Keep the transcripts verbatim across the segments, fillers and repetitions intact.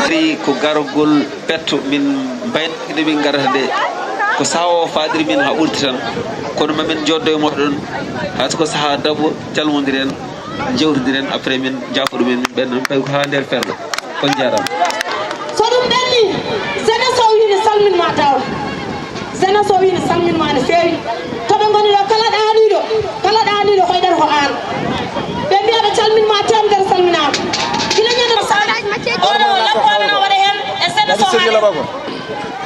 Ari ko garagol petto min mbayna ine min ngarata nde. Ko sahaa o faadiri min haa ɓurti tan. Kono ma min njoddo e moɗon haa so ko sahaa dabo, calmondiren, njewtodiren, après min njaafoɗo min, min ɓenna, min payi ko haa nder ferlo. On njaaraama. So ɗum ɓenni, jeunesse o wii ne salmin ma dawla. Jeunesse o wii ne salmin ma no feewi. To ɓe ngoni ɗo, kala ɗaaniiɗo, kala ɗaaniiɗo hoyɗata ko aan. Ɓe mbiya ɓe calmin ma teemedere salminaama. Gila ñande o ɗo lappo adana waɗa heen e jeunesse o haali.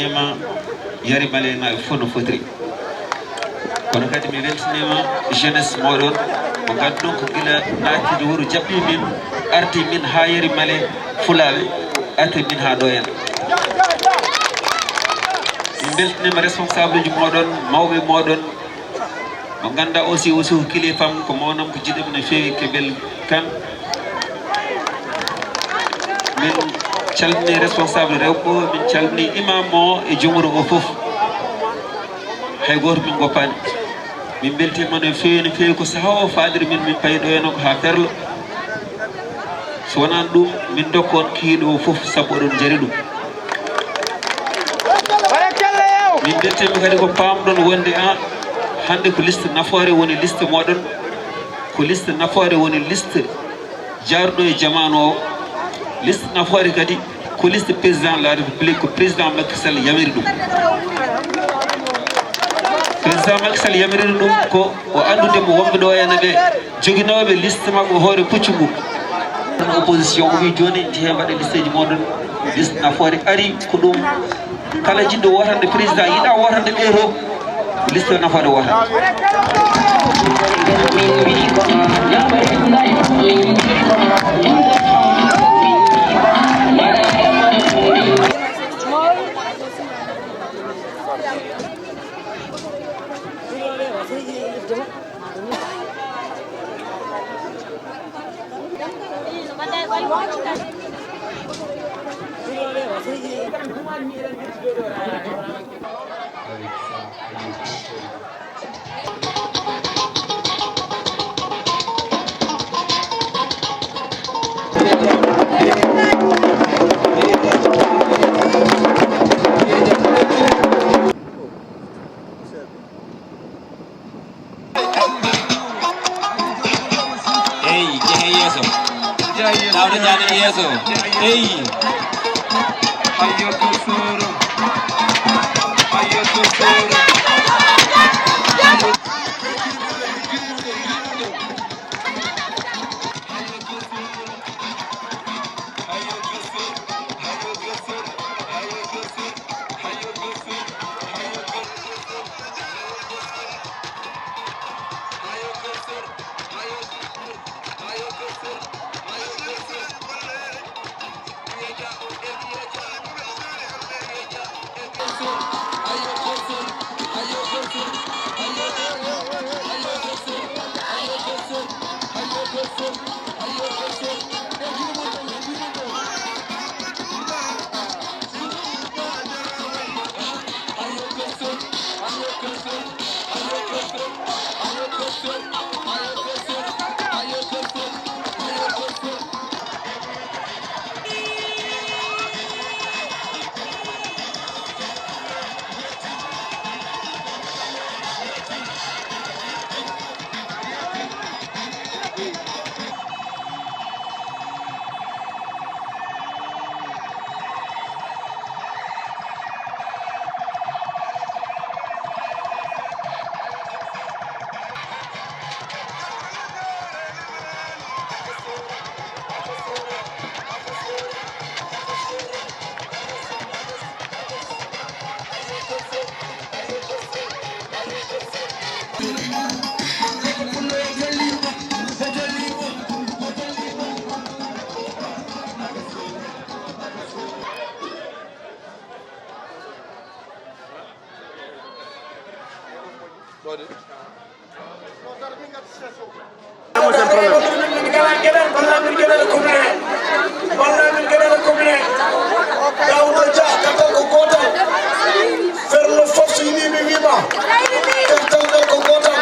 Ema Yari Male naaɓe fof no fotiri. Kono kadi mi weltiniima jeunesse mooɗon, mo ngannduɗon ko gila naatiiɗo wuro jaɓɓii min, ardi min haa Yari Male Fulaaɓe, ardi min haa ɗo en. Min mbeltiniima responsable uji mooɗon, mawɓe mooɗon, mo ngannduɗaa aussi, aussi ko kilifa am, ko mawnam, ko jiɗɗo am no feewi, Kebel Kan. Min calmini responsable rewɓe o, min calmini imam o e jumru o fof. Hay gooto min ngoppaani. Min mbeltiima no feewi, no feewi. Ko sahaa o faadiri min, min payi ɗo heen ko haa ferlo. So wonaa ɗum, min ndokka on kiiɗo o fof, sabu oɗon njari ɗum. Min mbeltiima kadi ko paamɗon wonde, a, hannde ko liste nafoore woni liste mooɗon, ko liste nafoore woni liste jaarɗo e jamaanu o. Liste nafoore kadi ko liste président de la République, ko président Macky Sall yamiri ɗum. Président Macky Sall yamiri ɗum ko o anndude mo wonɓe ɗo ene ɓe joginooɓe liste maɓɓe hoore puccu ngu. Opposition o wi jooni jehe mbaɗe liste ji mooɗon, liste nafoore ari ko ɗum. Kala jiɗɗo wootande président, yiɗa wootande ɓeeto, liste nafoore wootande. Eyi, jehe yeeso. Daawda Jaane yeeso. Eyi. Ayo to soro. Ayo to soro. Balla min geɗal commune. Balla min geɗal commune. Daouda Dia, carte ko gootal. Ferlo fof so yiɗi mi wiima. Carte ko gootal.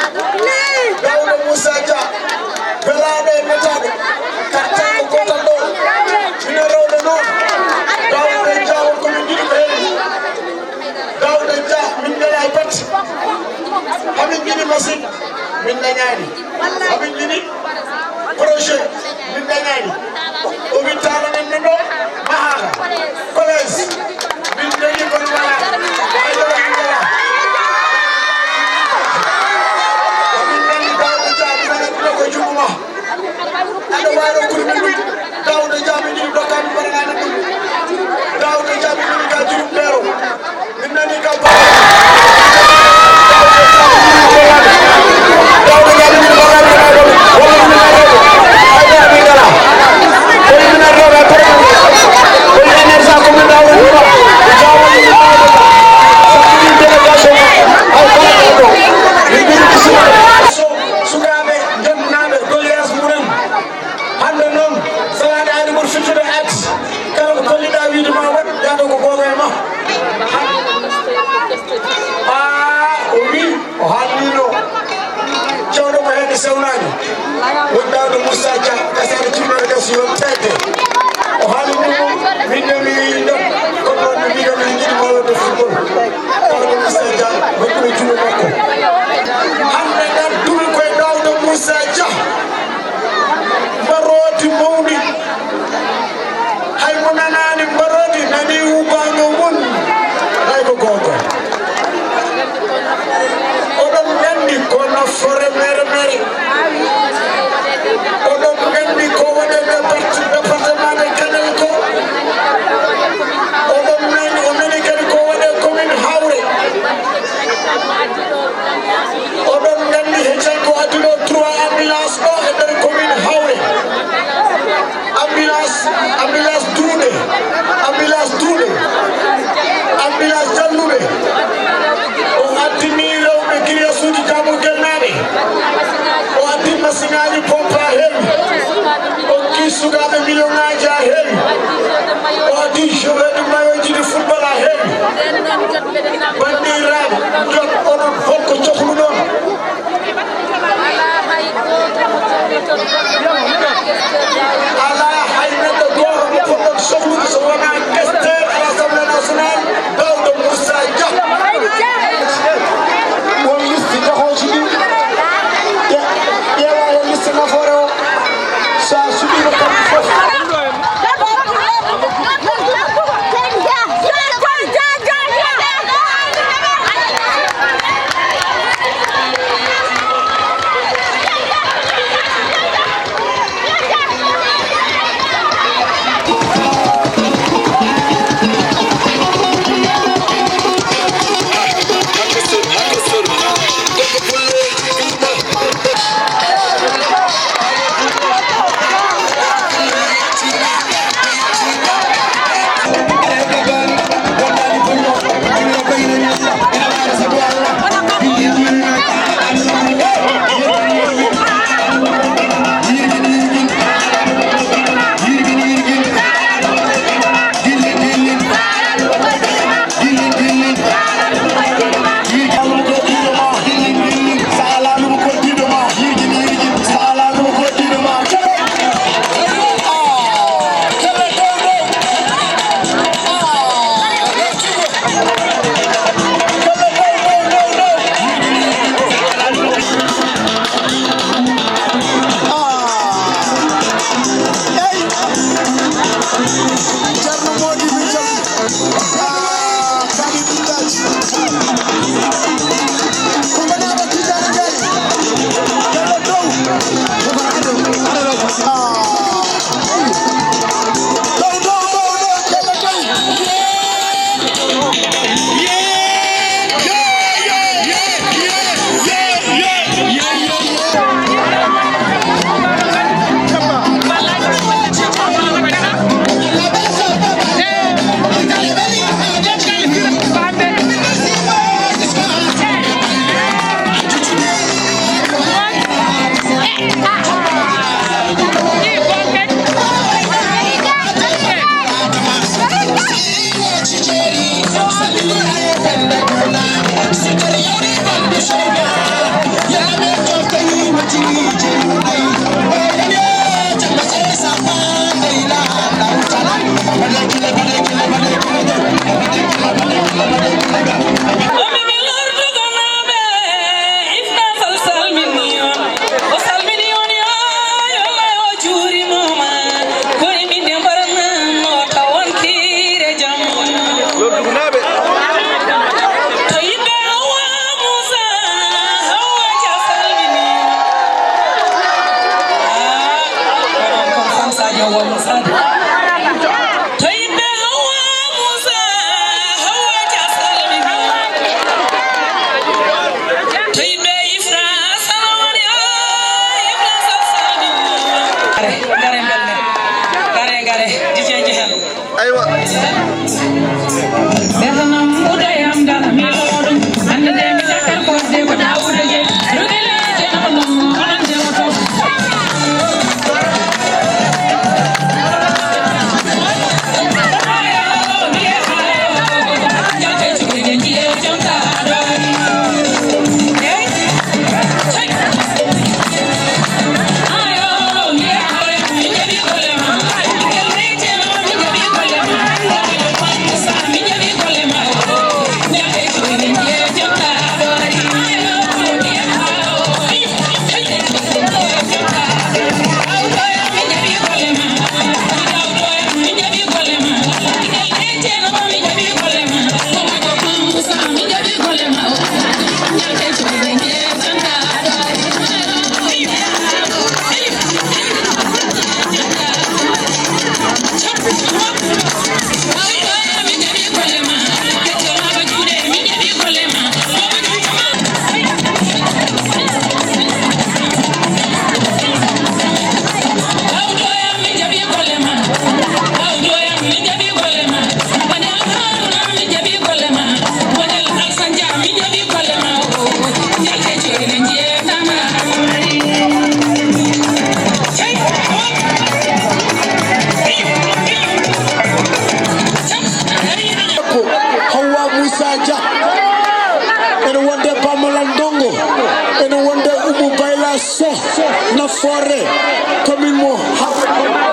Daouda Moussa Dia. Belaaɗo e metaaɗo. Carte ko gootal ɗo. Ina rewde noon. Daouda Dia, on ko min njiɗi ko heen. Daouda Dia, min mbelaa e batte. Hamin njiɗi machine, min dañaani. Hamin njiɗi projet, min dañaani. O wi taala men no ɗo, mahaaka. Collège, min dañi kono wala. Ay ɗo min mbelaa. Hamin nani Daouda Dia, min nani ɗo ko juumo ma. Aɗa waawi rokkude min ɗum. Daouda Dia, min njiɗi dokka min mbaɗanaade ɗum. Daouda Dia, min nani ka jurum ɓeero. Min nani ka ba-, Daouda Dia, min njiɗi ballal min aɗa walla min aɗa ay ɗo min ngala. Ko min aɗa ɗo ay problème. Ko min aɗa sa ko min Daouda Dia. Ko Daouda Dia. Sa ko min délégation. Ay ballal ɗo. Min njiɗi bisimilla. Sukaaɓe, jonnaaɓe, doléance mumen. Hannde noon, so aɗa aadi ɓuri firtude arti, kala ko kolliɗaa wiide ma waɗ, yahata ko goonga e ma. Aa, o wii, o haalnino. Cewɗo mo heen sewnaani. Woni Daouda Moussa Dia, kasaade timmere gas yo teete. O haalni ɗum, min ne mi yiɗi ɗon. Kono noon mi wiiɗo min njiɗi mawɗo football. Daouda Moussa Dia, hokkude juuɗe makko. Hannde ngartumi koye Daouda Moussa Dia. Mbaroodi mawɗi. Hay mo nanaani mbaroodi, nani wubbaango mum. Hay ko goonga. Oɗon nganndi ko nafoore mere mere. Oɗon nganndi ko waɗe départ-, département de Kanel ko. Oɗon nani, o nani kadi ko waɗe commune Hawre. Oɗon nganndi heccan ko adduno trois ambulance ɗo e nder commune Hawre. Ambulance, ambulance duuɗe, ambulance duuɗe, ambulance jalluɓe. O addini rewɓe giriyasuuji Jaamugel naaɓe. O addi masiŋaaji pompe haa heewi. O okki sukaaɓe miliyoŋaaji haa heewi. O addi joueur de maillotji de football haa heewi. Banndiraaɓe, jot onon holko cohluɗon? Alaa hay neɗɗo gooto mo potɗon sohlude so wonaa questeur à l'Assemblée nationale, Daouda Moussa Dia. Won liste jahooji ɗi. Ƴe-, ƴeewa e liste nafoore o. So a suɓiima kamɓe fof. To yimɓe Hawwa Musa, Hawwa Dia salmini. To yimɓe Ifra, Salawari, ah, Ifra Sal salmini. Gare, gare, gare, gare, gare, D J Jahal. Aywa. Hawwa Musa Dia, ene wonde Bamala Ndongo, ene wonde Umu Bayla Soh, Nafoore, commune mo Ha.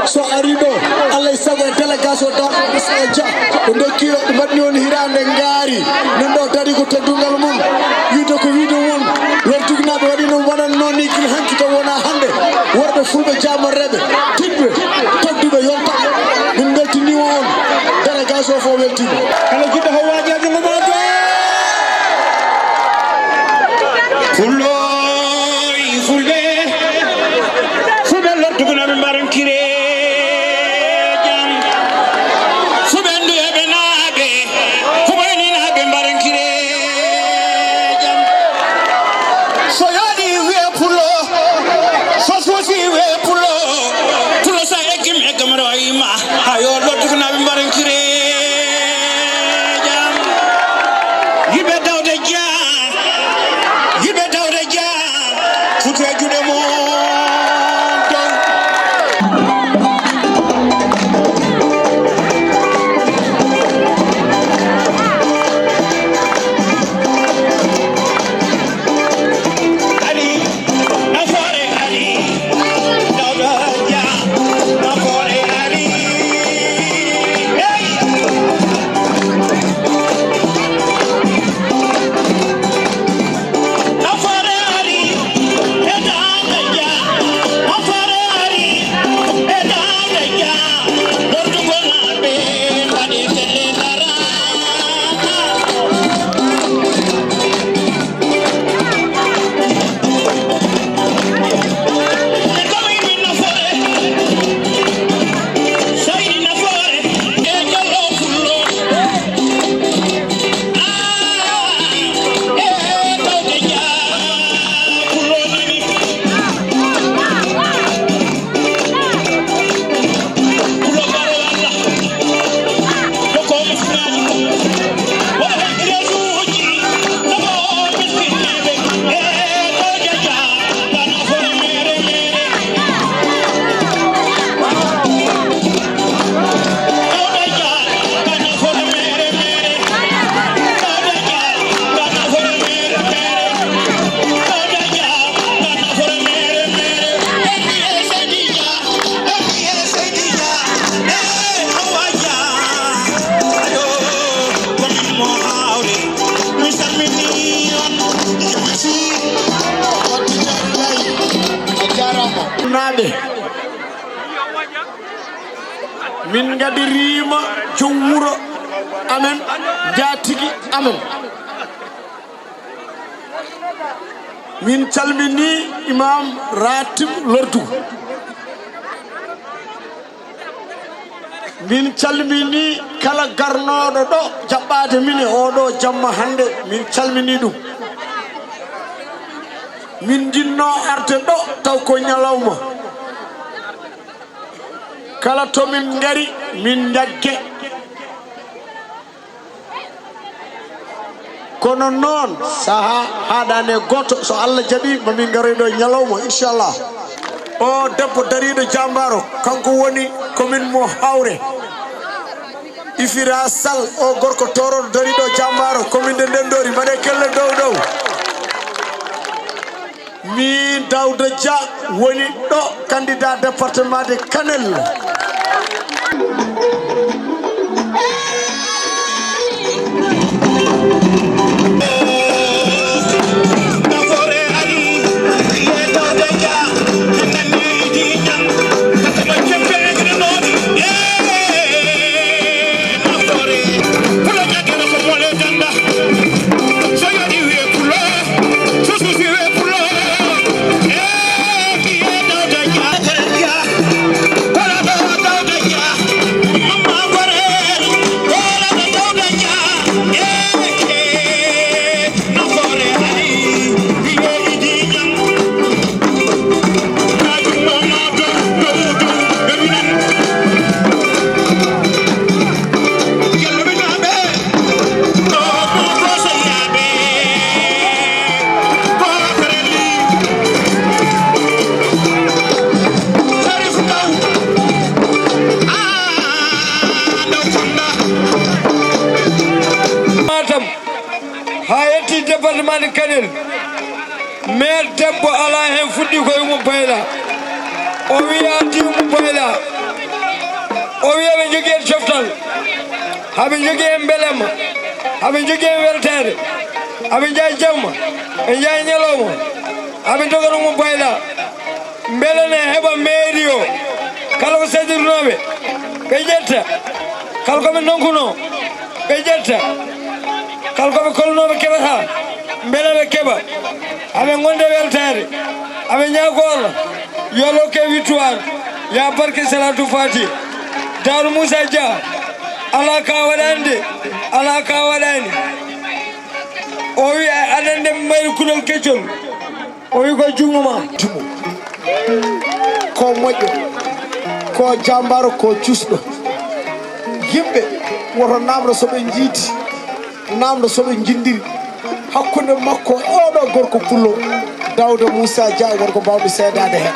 So ari ɗo, Allah e sago e délégation Daouda Dia, ɓe ndokki, ɓe mbaɗni on hiraande ngaari. Nan ɗo dari ko teddungal mum. Wiide ko wiide won. Lortuginaaɓe waɗi noon, waɗan noon ni gila hanki taw wona hannde. Worɓe fulɓe jaamarreeɓe, tiɗɓe, tedduɓe yonta. Min mbeltiniima on. Délégation fof weltiima. Kala jiɗɗo Hawwa Dia junngo ma to. Fullo e fulɓe, fulɓe lortuginaaɓe mbaran kire jam. Fulɓe nduyeɓe naaɓe, fulɓe ninaaɓe mbaran kire jam. So yaaɗi wiye pullo, so suusi wiye pullo, pullo sa eggim eggam royima, ha yo lortuginaaɓe mbaran kire jam. Yiɓe Daouda Dia, yiɓe Daouda Dia, futu e juuɗe mon ton. Ari, Nafoore ari, Daouda Dia, Nafoore ari. Hey! Nafoore ari, e Daouda Dia, Nafoore ari, e Daouda Dia, lortugol naaɓe, mbaɗi tele dara. Naaɓe, min ngadiriima joom wuro amen, njaatigi amen. Min calmini Imam Ratib Lordu. Min calminii kala garnooɗo ɗo jaɓɓaade min e oo ɗoo jamma hannde, min calminii ɗum. Min njinnoo arde ɗo taw ko ñalawma. Kala to min ngari, min njagge. Kono noon, sahaa haaɗaani e gooto, so Allah jaɓii, ma min ngaroy ɗo ñalawma, inchallah. O debbo dariiɗo jaambaaro, kanko woni commune mo Hawre. Ifira Sall, o gorko toorooɗo dariiɗo jaambaaro, commune de Ndenndori, mbaɗee kelle dow dow. Mi Daouda Dia woni ɗo, candidat département de Kanel. Matam, haa yetti département de Kanel. Maire debbo alaa heen fuɗɗi ko Oumou Bayla. O wiya addi Oumou Bayla. O wiya ɓe njogii heen coftal. Haɓe njogii heen mbelamma. Haɓe njogii heen weltaare. Haɓe njaha jamma. Ɓe njaha ñalawma. Haɓe ndogana Oumou Bayla. Mbele ne heɓa mairie o. Kala ko sadirnooɓe, ɓe ƴetta. Kala ko ɓe ndonkunoo, ɓe ƴetta. Kala ko ɓe kolnooɓe keɓataa, mbele ɓe keɓa. Aɓe ngonde weltaare, aɓe ñaago Allah, yo Allah hokke victoire, ya barke Salatu Fati. Daaru Moussa Dia, alaa ka waɗaani de, alaa ka waɗaani. O wi aɗa anndi mayri kulol keccol. O wi ko junngo ma. Dimo. Ko moƴƴo. Ko jaambaaro, ko cuusɗo. Yimɓe woto naamndo so ɓe njiidi, naamndo so ɓe njinndiri. Hakkunde makko e oo ɗoo gorko pullo, Daouda Moussa Dia, won ko mbaawmi seedaade heen.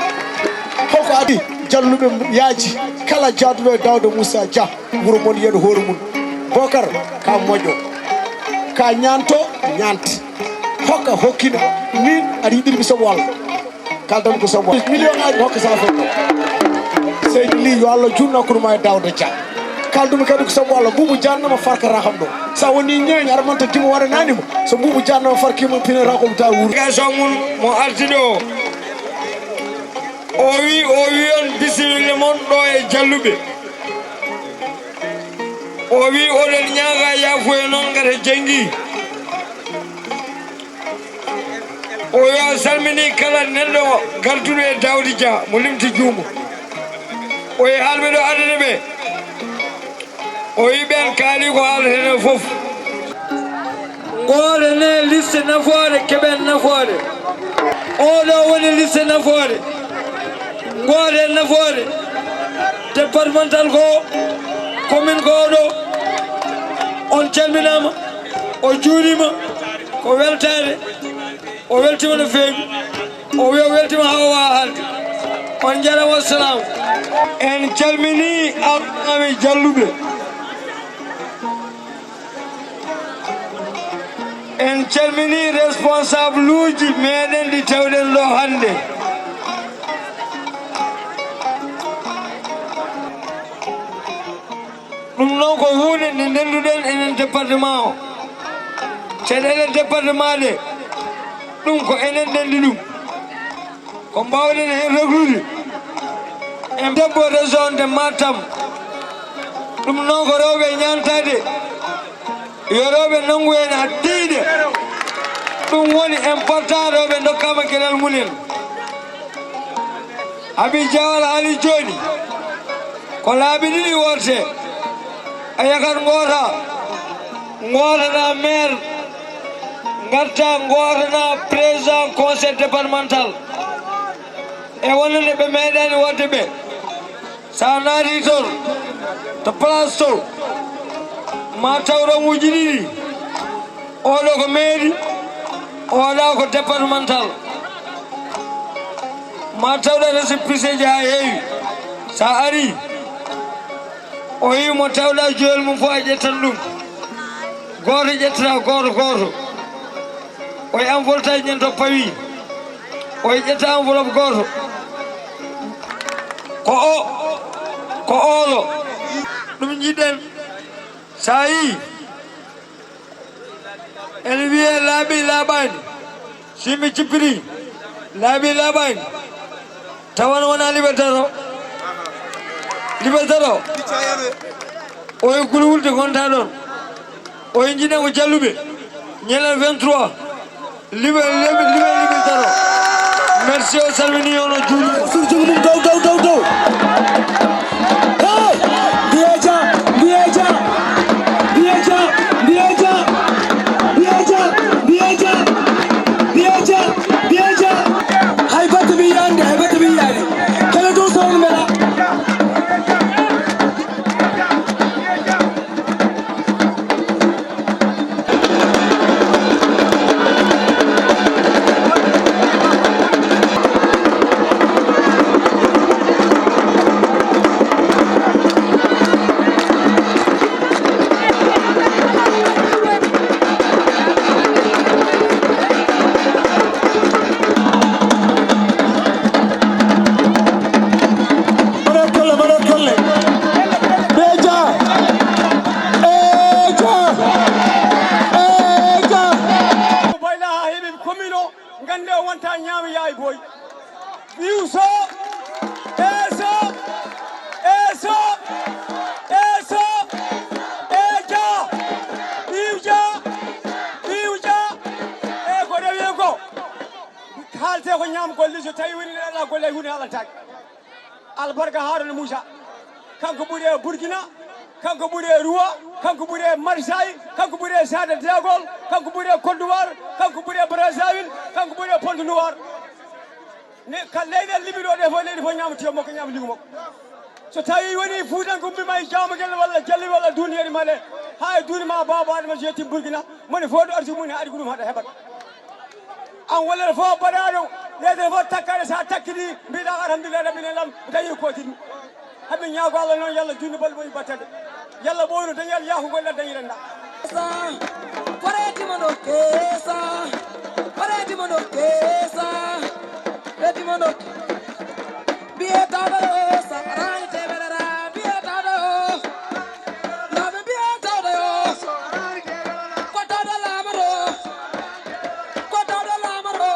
Holko adii Jalluɓe yaaji kala jaaduɗo e Daouda Moussa Dia? Wuro mon yeɗo hoore mum. Bokar, ka moƴƴo. Ka ñaanto, ñaante. Hokka, hokkina. Min, aɗa yiɗiri mi soɓo Allah. Kaldan ko soɓo Allah. Million aji hokka sa fof. Seydi Ly, yo Allah junno hakkunde ma e Daouda Dia. Kaldumi kadi ko soɓo Allah. Buubu jahannama farkata kam ɗo. Sa woni ñeeño, aɗa manta dimo waɗanani mo. So buubu jahannama farkima, pinata ko ta wuur. Ga so mun mo arti ɗo. O wi, o wi on bisimilla mon ɗo e Jalluɓe. O wi oɗon ñaaga yaafuya noon ngata janngi. O wi o salmini kala neɗɗo gartuɗo e Daouda Dia mo limti juumo. O wi haalɓe ɗo adana ɓe. O wi ɓen kaali ko haalata fof. Ngoore ne liste nafoore, keɓen nafoore. Oɗo woni liste nafoore. Ngoore nafoore. Départemental ko, commune ko oɗo. On calminaama, o juuriima, ko weltaare. O weltiima no feewi. O wi o weltiima haa o waawa haalde. On njaaraama, wassalaamu. En calminii Alhaji Jalluɓe. En calminii responsable'uuji meeɗen ɗi tawɗen ɗo hannde. Ɗum noon ko huunde nde ndennduɗen enen département o. Caɗeele département ɗe, ɗum ko enen ndenndi ɗum. Ko mbaawɗen heen reglude. En debbo région de Matam. Ɗum noon ko rewɓe ñaantaade. Yo rewɓe nanngu heen haa teyde. Ɗum woni important, rewɓe ndokkaama geɗal mum en. Habi Jawal haali jooni. Ko laabi ɗiɗi wonte. A yakat ngoota, ngootana maire, ngatta ngootana président conseil départemental. E wonande ɓe meeɗaani waɗde ɓe. So a naati toon to place to, ma taw ranguuji ɗiɗi. Oɗo ko mairie, oɗa ko départemental. Ma tawɗa récépissé ji ha heewi. Sa ari, o yi mo tawɗa joyel mum fof a ƴettan ɗum. Gooto ƴettata gooto gooto. O yi enveloppe ji ɗen to pawi. O yi ƴetta enveloppe gooto. Ko o, ko oɗo. Ɗum jiɗɗen. Sa yi, ene wiyee laaɓi laaɓaani. Si mi cippiri laaɓi laaɓaani, tawa wona libertaro. Libertaro. O e gulwulde gonta ɗon. O e jiɗen ko jalluɓe. Ñalal vingt-trois. Libe, libe, libe, libe, zéro. Merci, o salmini, on a juuli. Sur jungum, dow, dow, dow, dow. Hey! Mbiyeja, mbiyeja, mbiyeja, mbiyeja, mbiyeja, mbiyeja, mbiyeja, mbiyeja. Hay batte mi yande, hay batte mi yande. Kala dow so on mela. Mbaɗa golle, mbaɗa golle. Ɓe ja. E ja. E ja. Ko bayla ha heɓi commune o, gande o wonta ñaami yaay boy. Ɓiw so. E so. E so. E so. E ja. Ɓiw ja. Ɓiw ja. E ko rewi ko. Haalte ko ñaam golle, so tawi woni neɗɗo golle, huunde haalantaki. Albarka Haruna Musa. Kanko ɓuri e Burkina, kanko ɓuri e Roi, kanko ɓuri e Marseille, kanko ɓuri e Sada Deagol, kanko ɓuri e Côte d'Ivoire, kanko ɓuri e Brazzaville, kanko ɓuri e Pointe Noire. Ne ka leyɗe liɓi ɗo ɗe fof, leydi fof ñaama tiyo makko, ñaama ligu makko. So tawi woni Fuutanko ummi ma e Jaamagel walla Jalli walla Duundi yeri ma ɗe, haa e duundi ma Baaba Adama so yetti Burkina, moni fof ɗo arti mum ne ari ko ɗum haɗa heɓat. An wallere fof baɗaɗo, leyɗe fof takkaɗe, sa takkiti, mbiɗa alhamdulillah rabbil alam, mi dañi kotiri. Haɓe ñaago Allah noon, yalla junni balɗe moƴƴi battande. Yalla ɓooyno dañal, yaako golle dañiren ɗa. Sa, koreeti mo dokke, sa, koreeti mo dokke, sa, koreeti mo dokke. Mbiye tawɗo o, sa, raani teɓere ra, mbiye tawɗo o. Naaɓe mbiye tawɗo o. Ko tawɗo laamaro. Ko tawɗo laamaro.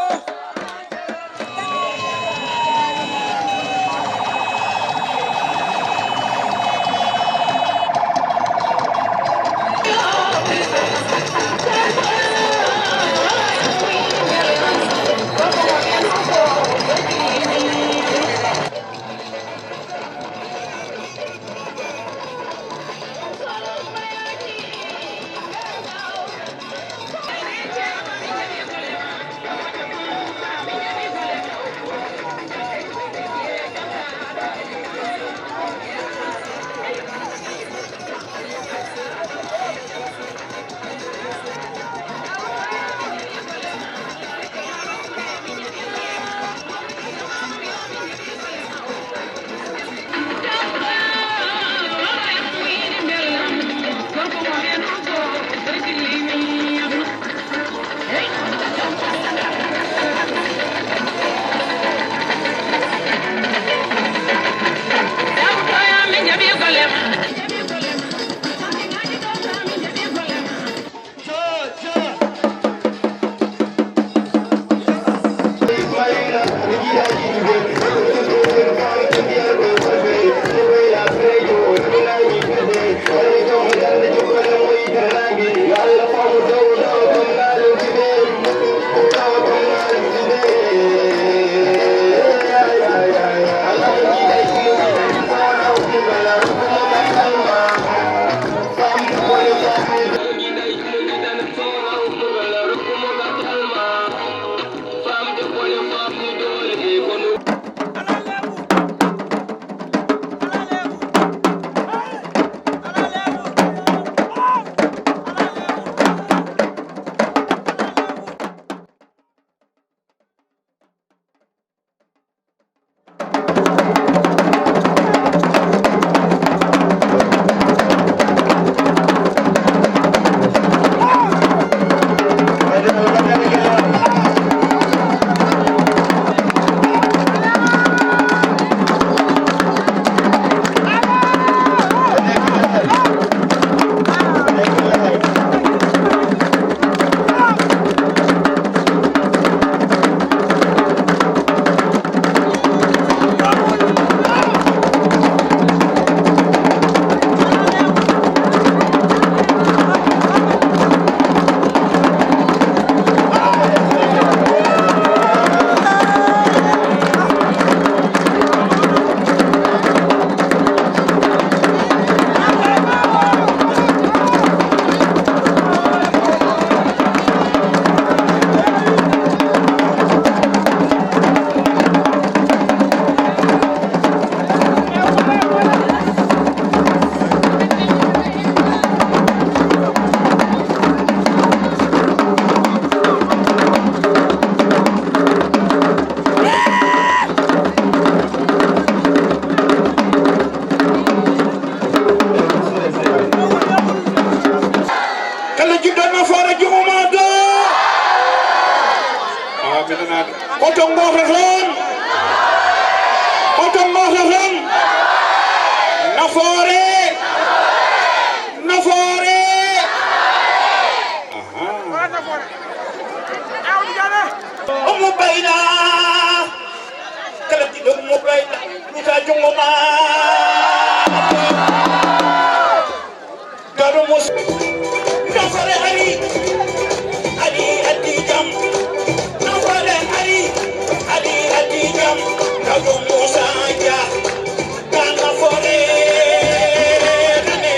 Oto ngooto tan. Oto ngooto tan. Nafoore. Nafoore. Aha. Ummu Bayla. Kala jiɗɗo Ummu Bayla, luta junngo ma. Gado Moussa. Nafoore ari. Ari addi jam. Nafoore ari. Ari addi jam. Gado Moussa Dia. Ka Nafoore nane.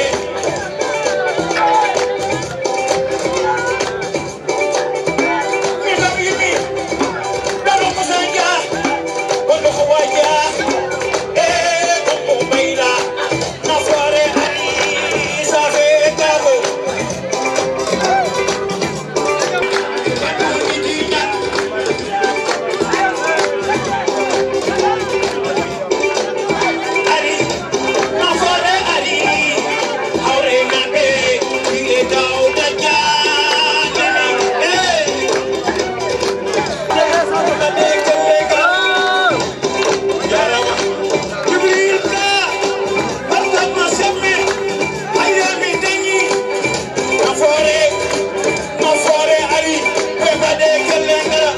Nafoore ari, ɓe mbaɗe kelle ngara,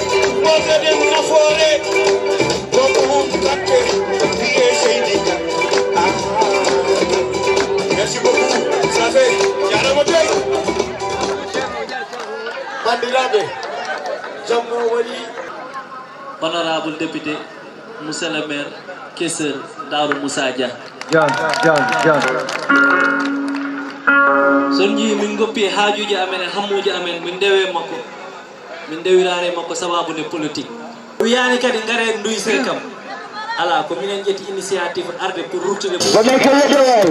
wonde ɗen nafoore. Merci beaucoup. Ça fait. Jarama dey. Bandiraɓe, jamma waɗi. Honorable député, monsieur le maire, Kessel, Daouda Moussa Dia. Dia, Dia, Dia. So on njii min ngoppi e haajuuji amen e hammuuji amen, min ndewe makko. Min ndewiraare makko sababu nde politique. O wiyaani kadi ngare nduysee kam. Alaa, ko minen ƴetti initiative arde pour ruttude. Ba may ko yedde waay.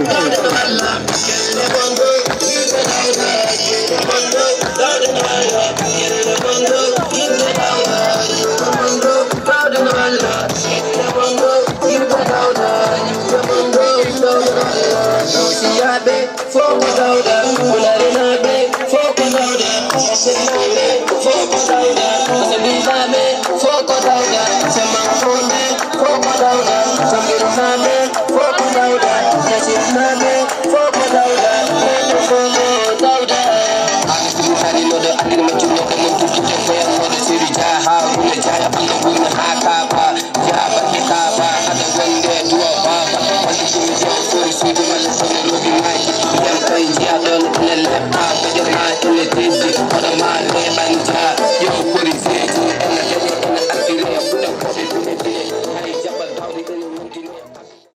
Foko Dawda, Wularenaaɓe, Foko Dawda, Sassenaaɓe, Foko Dawda, Asabiiɓe, Foko Dawda, Samankooɓe, Foko Dawda, Sambirnaaɓe, Foko Dawda, Yasinnaaɓe, Foko Dawda, Foko Dawda. Aɗa ɗum hari noɗo andirma junnoɗo mon tuttude koyal noɗo seri jaa haa wula jaa ɓanna wurna haa kaaba. Jaaba hitaaba hada wonde duwa baaba. Wonde ɗum jam fori suudu malla sono robi maaji. Ndiyam koye njiya ɗon ene leppa. Ɓeɗe ma ene